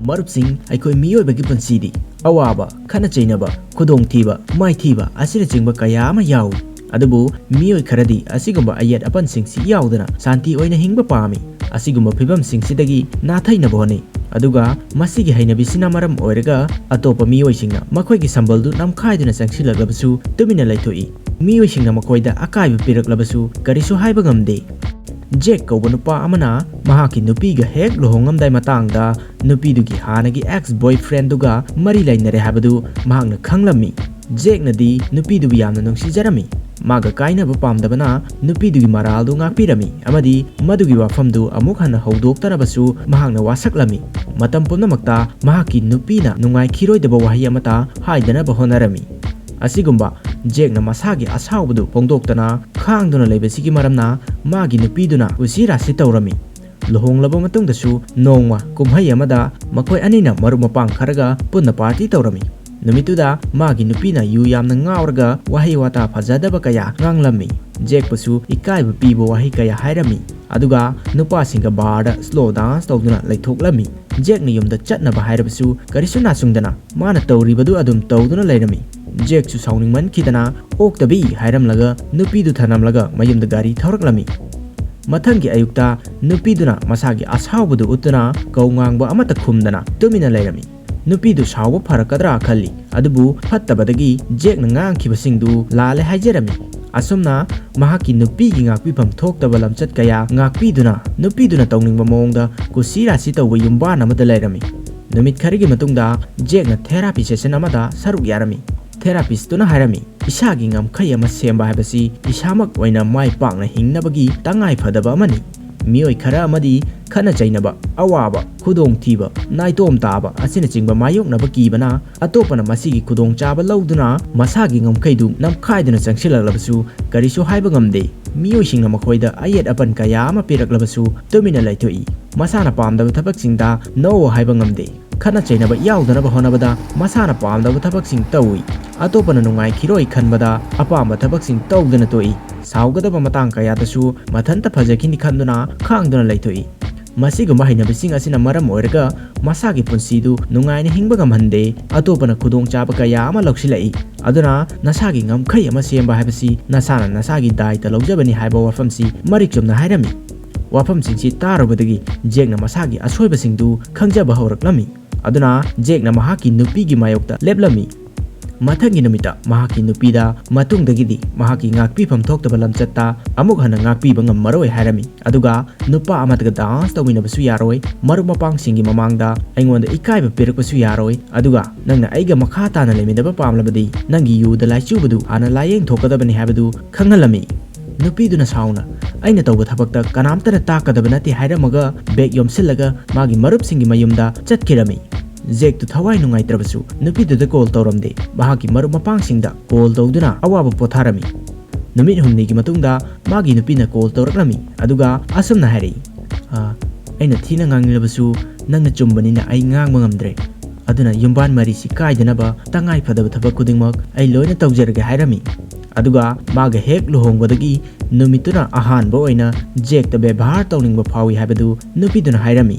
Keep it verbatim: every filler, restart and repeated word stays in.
ꯃꯔꯨꯞꯁꯤꯡ, ꯑꯩꯈꯣꯏ ꯃꯤꯑꯣꯏꯕꯒꯤ ꯄꯨꯟꯁꯤꯗꯤ ꯑꯋꯥꯕ, ꯈꯠꯅ ꯆꯩꯅꯕ, ꯈꯨꯗꯣꯡꯊꯤꯕ, ꯃꯥꯏꯊꯤꯕ ꯑꯁꯤꯅꯆꯤꯡꯕ ꯀꯌꯥ ꯑꯃ ꯌꯥꯎꯏ꯫ ꯑꯗꯨꯕꯨ ꯃꯤꯑꯣꯏ ꯈꯔꯗꯤ ꯑꯁꯤꯒꯨꯝꯕ ꯑꯌꯦꯠ ꯑꯄꯟꯁꯤꯡꯁꯤ ꯌꯥꯎꯗꯅ ꯁꯥꯟꯇꯤ ꯑꯣꯏꯅ ꯍꯤꯡꯕ ꯄꯥꯝꯃꯤ꯫ ꯑꯁꯤꯒꯨꯝꯕ ꯐꯤꯕꯝꯁꯤꯡꯁꯤꯗꯒꯤ ꯅꯥꯊꯩꯅꯕ ꯍꯣꯠꯅꯩ꯫ ꯑꯗꯨꯒ ꯃꯁꯤꯒꯤ ꯍꯩꯅꯕꯤꯁꯤꯅ ꯃꯔꯝ ꯑꯣꯏꯔꯒ ꯑꯇꯣꯞꯄ ꯃꯤꯑꯣꯏꯁꯤꯡꯅ ꯃꯈꯣꯏꯒꯤ ꯁꯝꯕꯜꯗꯨ ꯅꯝꯈꯥꯏꯗꯨꯅ ꯆꯪꯁꯤꯜꯂꯛꯂꯕꯁꯨ ꯇꯨꯃꯤꯟꯅ ꯂꯩꯊꯣꯛꯏ꯫ ꯃꯤꯑꯣꯏꯁꯤꯡꯅ ꯃꯈꯣꯏꯗ ꯑꯀꯥꯏꯕ ꯄꯤꯔꯛꯂꯕꯁꯨ ꯀꯔꯤꯁꯨ ꯍꯥꯏꯕ ꯉꯝꯗꯦ꯫ ꯖꯦꯛ ꯀꯧꯕ ꯅꯨꯄꯥ ꯑꯃꯅ ꯃꯍꯥꯛꯀꯤ ꯅꯨꯄꯤꯒ ꯍꯦꯛ ꯂꯨꯍꯣꯡꯉꯝꯗꯥꯏ ꯃꯇꯥꯡꯗ ꯅꯨꯄꯤꯗꯨꯒꯤ ꯍꯥꯟꯅꯒꯤ ex boyfriendꯗꯨꯒ ꯃꯔꯤ ꯂꯩꯅꯔꯦ ꯍꯥꯏꯕꯗꯨ ꯃꯍꯥꯛꯅ ꯈꯪꯂꯝꯃꯤ꯫ ꯖꯦꯛꯅꯗꯤ ꯅꯨꯄꯤꯗꯨꯕꯨ ꯌꯥꯝꯅ ꯅꯨꯡꯁꯤꯖꯔꯝꯃꯤ꯫ ꯃꯥꯒ ꯀꯥꯏꯅꯕ ꯄꯥꯝꯗꯕꯅ ꯅꯨꯄꯤꯗꯨꯒꯤ ꯃꯔꯥꯜꯗꯨ ꯉꯥꯛꯄꯤꯔꯝꯃꯤ ꯑꯃꯗꯤ ꯃꯗꯨꯒꯤ ꯋꯥꯐꯝꯗꯨ ꯑꯃꯨꯛ ꯍꯟꯅ ꯍꯧꯗꯣꯛꯇꯅꯕꯁꯨ ꯃꯍꯥꯛꯅ ꯋꯥꯁꯛꯂꯝꯃꯤ꯫ ꯃꯇꯝ ꯄꯨꯝꯅꯃꯛꯇ ꯃꯍꯥꯛꯀꯤ ꯅꯨꯄꯤꯅ ꯅꯨꯡꯉꯥꯏꯈꯤꯔꯣꯏꯗꯕ ꯋꯥꯍꯩ ꯑꯃꯠꯇ ꯍꯥꯏꯗꯅꯕ ꯍꯣꯠꯅꯔꯝꯃꯤ꯫ ꯑꯁꯤꯒꯨꯝꯕ ꯖꯦꯛꯅ ꯃꯁꯥꯒꯤ ꯑꯁꯥꯎꯕꯗꯨ ꯐꯣꯡꯗꯣꯛꯇꯅ ꯈꯥꯡꯗꯨꯅ ꯂꯩꯕꯁꯤꯒꯤ ꯃꯔꯝꯅ ꯃꯥꯒꯤ ꯅꯨꯄꯤꯗꯨꯅ ꯀꯨꯁꯤ ꯔꯥꯁꯤ ꯇꯧꯔꯝꯃꯤ꯫ ꯂꯨꯍꯣꯡꯂꯕ ꯃꯇꯨꯡꯗꯁꯨ ꯅꯣꯡꯃ ꯀꯨꯝꯍꯩ ꯑꯃꯗ ꯃꯈꯣꯏ ꯑꯅꯤꯅ ꯃꯔꯨꯞ ꯃꯄꯥꯡ ꯈꯔꯒ ꯄꯨꯟꯅ party ꯇꯧꯔꯝꯃꯤ꯫ ꯅꯨꯃꯤꯠꯇꯨꯗ ꯃꯥꯒꯤ ꯅꯨꯄꯤꯅ ꯌꯨ ꯌꯥꯝꯅ ꯉꯥꯎꯔꯒ ꯋꯥꯍꯩ ꯋꯥꯇꯥ ꯐꯖꯗꯕ ꯀꯌꯥ ꯉꯥꯡꯂꯝꯃꯤ꯫ ꯖꯦꯛꯄꯨꯁꯨ ꯏꯀꯥꯏꯕ ꯄꯤꯕ ꯋꯥꯍꯩ ꯀꯌꯥ ꯍꯥꯏꯔꯝꯃꯤ꯫ ꯑꯗꯨꯒ ꯅꯨꯄꯥꯁꯤꯡꯒ barꯗ slow dance ꯇꯧꯗꯨꯅ ꯂꯩꯊꯣꯛꯂꯝꯃꯤ꯫ ꯖꯦꯛꯅ ꯌꯨꯝꯗ ꯆꯠꯅꯕ ꯍꯥꯏꯔꯕꯁꯨ ꯀꯔꯤꯁꯨ ꯅꯥꯆꯨꯡꯗꯅ ꯃꯥꯅ ꯇꯧꯔꯤꯕꯗꯨ ꯑꯗꯨꯝ ꯇꯧꯗꯨꯅ ꯂꯩꯔꯝꯃꯤ꯫ ꯖꯦꯛꯁꯨ ꯁꯥꯎꯅꯤꯡꯃꯟꯈꯤꯗꯅ ꯑꯣꯛꯇꯕꯤ ꯍꯥꯏꯔꯝꯂꯒ ꯅꯨꯄꯤꯗꯨ ꯊꯅꯝꯂꯒ ꯃꯌꯨꯝꯗ ꯒꯥꯔꯤ ꯊꯧꯔꯛꯂꯝꯃꯤ꯫ ꯃꯊꯪꯒꯤ ꯑꯌꯨꯛꯇ ꯅꯨꯄꯤꯗꯨꯅ ꯃꯁꯥꯒꯤ ꯑꯁꯥꯎꯕꯗꯨ ꯎꯠꯇꯨꯅ ꯀꯧ ꯉꯥꯡꯕ ꯑꯃꯠꯇ ꯈꯨꯝꯗꯅ ꯇꯨꯃꯤꯟꯅ ꯂꯩꯔꯝꯃꯤ꯫ ꯅꯨꯄꯤꯗꯨ ꯁꯥꯎꯕ ꯐꯔꯛꯀꯗ꯭ꯔꯥ ꯈꯜꯂꯤ, ꯑꯗꯨꯕꯨ ꯐꯠꯇꯕꯗꯒꯤ ꯖꯦꯛꯅ ꯉꯥꯡꯈꯤꯕꯁꯤꯡꯗꯨ ꯂꯥꯜꯂꯦ ꯍꯥꯏꯖꯔꯝꯃꯤ꯫ ꯑꯁꯨꯝꯅ ꯃꯍꯥꯛꯀꯤ ꯅꯨꯄꯤꯒꯤ ꯉꯥꯛꯄꯤꯐꯝ ꯊꯣꯛꯇꯕ ꯂꯝꯆꯠ ꯀꯌꯥ ꯉꯥꯛꯄꯤꯗꯨꯅ ꯅꯨꯄꯤꯗꯨꯅ ꯇꯧꯅꯤꯡꯕ ꯃꯑꯣꯡꯗ ꯀꯨꯁꯤ ꯔꯥꯁꯤ ꯇꯧꯕ ꯌꯨꯝꯕꯥꯟ ꯑꯃꯗ ꯂꯩꯔꯝꯃꯤ꯫ ꯅꯨꯃꯤꯠ ꯈꯔꯒꯤ ꯃꯇꯨꯡꯗ ꯖꯦꯛꯅ therapy session ꯑꯃꯗ ꯁꯔꯨꯛ ꯌꯥꯔꯝꯃꯤ꯫ Therapistꯇꯨꯅ ꯍꯥꯏꯔꯝꯃꯤ, "ꯏꯁꯥꯒꯤ ꯉꯝꯈꯩ ꯑꯃ ꯁꯦꯝꯕ ꯍꯥꯏꯕꯁꯤ ꯏꯁꯥꯃꯛ ꯑꯣꯏꯅ ꯃꯥꯏ ꯄꯥꯛꯅ ꯍꯤꯡꯅꯕꯒꯤ ꯇꯉꯥꯏ ꯐꯗꯕ ꯑꯃꯅꯤ꯫ ꯃꯤꯑꯣꯏ ꯈꯔ ꯑꯃꯗꯤ ꯈꯠꯅ ꯆꯩꯅꯕ, ꯑꯋꯥꯕ, ꯈꯨꯗꯣꯡꯊꯤꯕ, ꯅꯥꯏꯇꯣꯝ ꯇꯥꯕ ꯑꯁꯤꯅꯆꯤꯡꯕ ꯃꯥꯌꯣꯛꯅꯕ ꯀꯤꯕꯅ ꯑꯇꯣꯞꯄꯅ ꯃꯁꯤꯒꯤ ꯈꯨꯗꯣꯡꯆꯥꯕ ꯂꯧꯗꯨꯅ ꯃꯁꯥꯒꯤ ꯉꯝꯈꯩꯗꯨ ꯅꯝꯈꯥꯏꯗꯨꯅ ꯆꯪꯁꯤꯜꯂꯛꯂꯕꯁꯨ ꯀꯔꯤꯁꯨ ꯍꯥꯏꯕ ꯉꯝꯗꯦ꯫ ꯃꯤꯑꯣꯏꯁꯤꯡꯅ ꯃꯈꯣꯏꯗ ꯑꯌꯦꯠ ꯑꯄꯟ ꯀꯌꯥ ꯑꯃ ꯄꯤꯔꯛꯂꯕꯁꯨ ꯇꯨꯃꯤꯟꯅ ꯂꯩꯊꯣꯛꯏ꯫ ꯃꯁꯥꯅ ꯄꯥꯝꯗꯕ ꯊꯕꯛꯁꯤꯡꯗ no ꯍꯥꯏꯕ ꯉꯝꯗꯦ꯫ ꯈꯠꯅ ꯆꯩꯅꯕ ꯌꯥꯎꯗꯅꯕ ꯍꯣꯠꯅꯕꯗ ꯃꯁꯥꯅ ꯄꯥꯝꯗꯕ ꯊꯕꯛꯁꯤꯡ ꯇꯧꯏ꯫ ꯑꯇꯣꯞꯄꯅ ꯅꯨꯡꯉꯥꯏꯈꯤꯔꯣꯏ ꯈꯟꯕꯗ ꯑꯄꯥꯝꯕ ꯊꯕꯛꯁꯤꯡ ꯇꯧꯗꯅ ꯇꯣꯛꯏ꯫ ꯁꯥꯎꯒꯗꯕ ꯃꯇꯥꯡ ꯀꯌꯥꯗꯁꯨ ꯃꯊꯟꯇ ꯐꯖꯈꯤꯅꯤ ꯈꯟꯗꯨꯅ ꯈꯥꯡꯗꯨꯅ ꯂꯩꯊꯣꯛꯏ꯫ ꯃꯁꯤꯒꯨꯝꯕ ꯍꯩꯅꯕꯤꯁꯤꯡ ꯑꯁꯤꯅ ꯃꯔꯝ ꯑꯣꯏꯔꯒ ꯃꯁꯥꯒꯤ ꯄꯨꯟꯁꯤꯗꯨ ꯅꯨꯡꯉꯥꯏꯅ ꯍꯤꯡꯕ ꯉꯝꯍꯟꯗꯦ, ꯑꯇꯣꯞꯄꯅ ꯈꯨꯗꯣꯡꯆꯥꯕ ꯀꯌꯥ ꯑꯃ ꯂꯧꯁꯤꯜꯂꯛꯏ꯫ ꯑꯗꯨꯅ ꯅꯁꯥꯒꯤ ꯉꯝꯈꯩ ꯑꯃ ꯁꯦꯝꯕ ꯍꯥꯏꯕꯁꯤ ꯅꯁꯥꯅ ꯅꯁꯥꯒꯤ ꯗꯥꯏꯇ ꯂꯧꯖꯕꯅꯤ ꯍꯥꯏꯕ ꯋꯥꯐꯝꯁꯤ ꯃꯔꯤꯛ ꯆꯨꯝꯅ ꯍꯥꯏꯔꯝꯃꯤ꯫ ꯋꯥꯐꯝꯁꯤꯡꯁꯤ ꯇꯥꯔꯨꯕꯗꯒꯤ ꯖꯦꯛꯅ ꯃꯁꯥꯒꯤ ꯑꯁꯣꯏꯕꯁꯤꯡꯗꯨ ꯈꯪꯖꯕ ꯍꯧꯔꯛꯂꯝꯃꯤ꯫ ꯑꯗꯨꯅ ꯖꯦꯛꯅ ꯃꯍꯥꯛꯀꯤ ꯅꯨꯄꯤꯒꯤ ꯃꯥꯌꯣꯛꯇ ꯂꯦꯞꯂꯝꯃꯤ꯫ ꯃꯊꯪꯒꯤ ꯅꯨꯃꯤꯠꯇ ꯃꯍꯥꯛꯀꯤ ꯅꯨꯄꯤꯗ ꯃꯇꯨꯡꯗꯒꯤꯗꯤ ꯃꯍꯥꯛꯀꯤ ꯉꯥꯛꯄꯤꯐꯝ ꯊꯣꯛꯇꯕ ꯂꯝꯆꯠꯇ ꯑꯃꯨꯛ ꯍꯟꯅ ꯉꯥꯛꯄꯤꯕ ꯉꯝꯃꯔꯣꯏ ꯍꯥꯏꯔꯝꯃꯤ꯫ ꯑꯗꯨꯒ ꯅꯨꯄꯥ ꯑꯃꯠꯇꯒ ꯗꯥꯟꯁ ꯇꯧꯃꯤꯟꯅꯕꯁꯨ ꯌꯥꯔꯣꯏ, ꯃꯔꯨꯞ ꯃꯄꯥꯡꯁꯤꯡꯒꯤ ꯃꯃꯥꯡꯗ ꯑꯩꯉꯣꯟꯗ ꯏꯀꯥꯏꯕ ꯄꯤꯔꯛꯄꯁꯨ ꯌꯥꯔꯣꯏ, ꯑꯗꯨꯒ ꯅꯪꯅ ꯑꯩꯒ ꯃꯈꯥ ꯇꯥꯅ ꯂꯩꯃꯤꯟꯅꯕ ꯄꯥꯝꯂꯕꯗꯤ ꯅꯪꯒꯤ ꯌꯨꯗ ꯂꯥꯏꯆꯨꯕꯗꯨ ꯍꯥꯟꯅ ꯂꯥꯏꯌꯦꯡ ꯊꯣꯛꯀꯗꯕꯅꯤ ꯍꯥꯏꯕꯗꯨ ꯈꯪꯍꯜꯂꯝꯃꯤ꯫ ꯅꯨꯄꯤꯗꯨꯅ ꯁꯥꯎꯅ, "ꯑꯩꯅ ꯇꯧꯕ ꯊꯕꯛꯇ ꯀꯅꯥꯝꯇꯅ ꯇꯥꯛꯀꯗꯕ ꯅꯠꯇꯦ" ꯍꯥꯏꯔꯝꯃꯒ ꯕꯦꯒ ꯌꯣꯝꯁꯤꯜꯂꯒ ꯃꯥꯒꯤ ꯃꯔꯨꯞꯁꯤꯡꯒꯤ ꯃꯌꯨꯝꯗ ꯆꯠꯈꯤꯔꯝꯃꯤ꯫ ꯖꯦꯛꯇꯨ ꯊꯋꯥꯏ ꯅꯨꯡꯉꯥꯏꯇ꯭ꯔꯕꯁꯨ ꯅꯨꯄꯤꯗꯨꯗ ꯀꯣꯜ ꯇꯧꯔꯝꯗꯦ꯫ ꯃꯍꯥꯛꯀꯤ ꯃꯔꯨꯞ ꯃꯄꯥꯡꯁꯤꯡꯗ ꯀꯣꯜ ꯇꯧꯗꯨꯅ ꯑꯋꯥꯕ ꯄꯣꯊꯥꯔꯝꯃꯤ꯫ ꯅꯨꯃꯤꯠ ꯍꯨꯝꯅꯤꯒꯤ ꯃꯇꯨꯡꯗ ꯃꯥꯒꯤ ꯅꯨꯄꯤꯅ ꯀꯣꯜ ꯇꯧꯔꯛꯂꯝꯃꯤ, ꯑꯗꯨꯒ ꯑꯁꯨꯝꯅ ꯍꯥꯏꯔꯛꯏ, "ꯑ, ꯑꯩꯅ ꯊꯤꯅ ꯉꯥꯡꯂꯕꯁꯨ ꯅꯪꯅ ꯆꯨꯝꯕꯅꯤꯅ ꯑꯩ ꯉꯥꯡꯕ ꯉꯝꯗ꯭ꯔꯦ꯫ ꯑꯗꯨꯅ ꯌꯨꯝꯕꯥꯟ ꯃꯔꯤꯁꯤ ꯀꯥꯏꯗꯅꯕ ꯇꯉꯥꯏ ꯐꯗꯕ ꯊꯕꯛ ꯈꯨꯗꯤꯡꯃꯛ ꯑꯩ ꯂꯣꯏꯅ ꯇꯧꯖꯔꯒꯦ" ꯍꯥꯏꯔꯝꯃꯤ꯫ ꯑꯗꯨꯒ ꯃꯥꯒ ꯍꯦꯛ ꯂꯨꯍꯣꯡꯕꯗꯒꯤ ꯅꯨꯃꯤꯠꯇꯨꯅ ꯑꯍꯥꯟꯕ ꯑꯣꯏꯅ ꯖꯦꯛꯇ ꯕꯦꯕꯥꯔ ꯇꯧꯅꯤꯡꯕ ꯐꯥꯎꯏ ꯍꯥꯏꯕꯗꯨ ꯅꯨꯄꯤꯗꯨꯅ ꯍꯥꯏꯔꯝꯃꯤ꯫